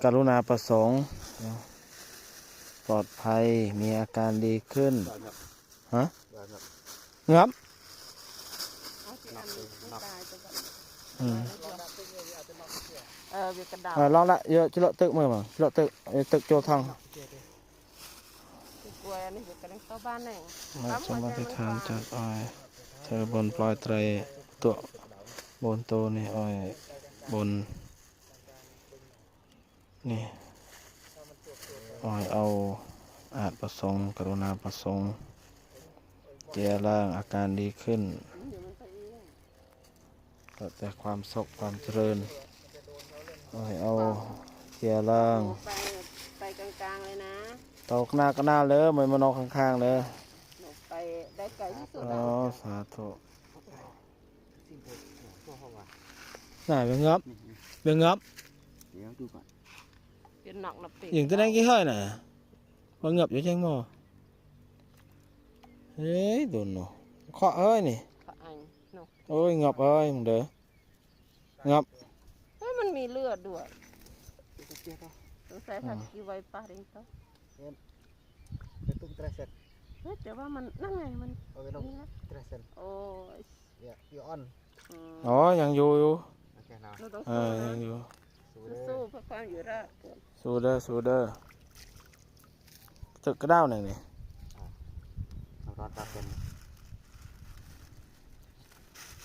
ກະລຸນາປະສົງ ປອດໄພ ມີອາການດີຂຶ້ນ. ຮະ? ງັບ? ອືມ ເອີ ລອງລະ ເຍ ຈະເລາະຕຶກມື້ມາ ຈະເລາະຕຶກ ເອີ ຕຶກໂຈທັງ ສະມາທິຖານຈັດອອຍ ເທີບົນປອຍໄຕຣຕົວະ ບົນໂຕນີ້ອອຍບົນ ນີ້ ຂໍໃຫ້ເອົາອາດປະສົງ ກະລຸນາປະສົງ ເຈຍລ້າງອາການດີຂຶ້ນ ແຕ່ຄວາມສຸກຄວາມຈະເລີນ ຂໍໃຫ້ເອົາເຈຍລ້າງ ໄປ ໄປກາງໆເລີຍນະ ເຕົາໜ້າກະໜ້າເລີຍ ບໍ່ແມ່ນມານອກຂ້າງໆເລີຍ ໄປໄດ້ໄກທີ່ສຸດ ອໍ ລະ ສາທຸ. ໜ້າເປັນຫຍັບ ເປັນຫຍັບ ເປັນໜັກນະເປັນ ຍິງແຕ່ໃດກີ້ເຮີ້ຍນະ ບໍ່ຫຍັບຢູ່ຈັ່ງບໍ່ ເອີຍ ໂດນເນາະ ເຄາະເຮີ້ຍນີ້ ເຄາະອັນເນາະ ໂອ້ຍ ຫຍັບເຮີ້ຍ ມຶງເດີ ຫຍັບ ເຮີ້ຍ ມັນມີເລືອດດ້ວຍ ສງໄສ ອືມ ຜັດກິວໄວ້ປາເດັງເຕົາ ໄປຕຸ້ມແຕຣເຊັນ ເຮີ້ຍ ແຕ່ວ່າມັນ ນັ້ນໄງ ມັນ ເອົາໄປລົງ ນີ້ນະ ແຕຣເຊັນ ໂອ້ຍ ເອີ ຍັງຢູ່ຢູ່ ໂອເຄເນາະ ເອີ ຍັງຢູ່ ສູ້ໆ ເພື່ອຄວາມຢູ່ລອດ ສູ້ເດີ ສູ້ເດີ ຕຶກກະດາວໜຶ່ງນີ້ ນ້ຳຮ້ອນປາເປັນ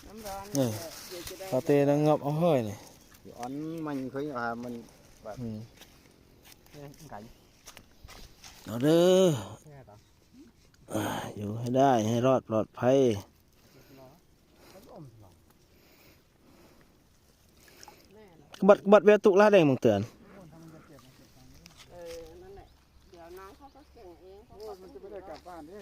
ນ້ຳຮ້ອນ ນີ້ ດຽວຈະໄດ້ ປາເຕນະຫຍັບເອົາເຮີ້ຍນີ້ ຢູ່ອ່ອນມັນເຄີຍຫາມັນແບບ ອືມ ເອີ ເອົາເດີ ຢູ່ໃຫ້ໄດ້ ໃຫ້ລອດປອດໄພ ກະບັດ ກະບັດແວະຕຸກລາແດງເມືອງເຕືອນ ເອີ ນັ້ນແຫຼະ ດຽວນ້ອງເຂົາກະເກັ່ງເອງ ເພາະວ່າມັນຈະບໍ່ໄດ້ກັບບ້ານເດ້